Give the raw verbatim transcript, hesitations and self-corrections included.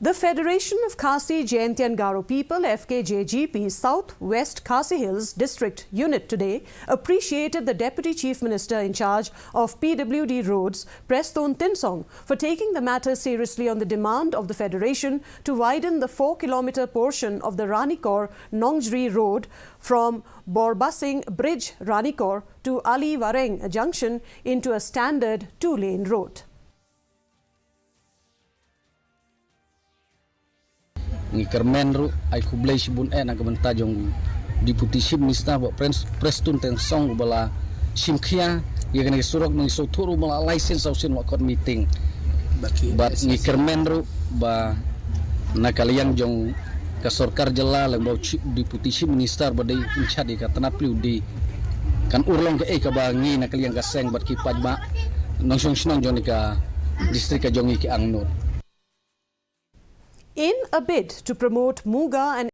The Federation of Khasi Jaintia and Garo People, F K J G P, South West Khasi Hills District Unit today appreciated the Deputy Chief Minister in charge of P W D Roads, Prestone Tynsong, for taking the matter seriously on the demand of the Federation to widen the four kilometer portion of the Ranikor Nongjri Road from Borbasing Bridge, Ranikor, to Ali Wareng Junction into a standard two lane road. Ngi kyrmen ruh ai khublei shibun eh na ka bynta jong Deputy Chief Minister Bah Prince Prestone Tynsong uba la shim khia ïa kane ka surok, ngi sngewthuh ruh ba la lai sien saw sien wat kot meeting. Bad ngi kyrmen ruh ba na ka liang jong ka sorkar jylla lem bad u chi- Deputy Chief Minister ba dei in charge ïa ka tnat plie u dei kan urlong kaei kaba ngi na ka liang ka seng bad ki paidbah nongshong shnong jong kane ka district ka jong ngi ki angnud. In a bid to promote Muga and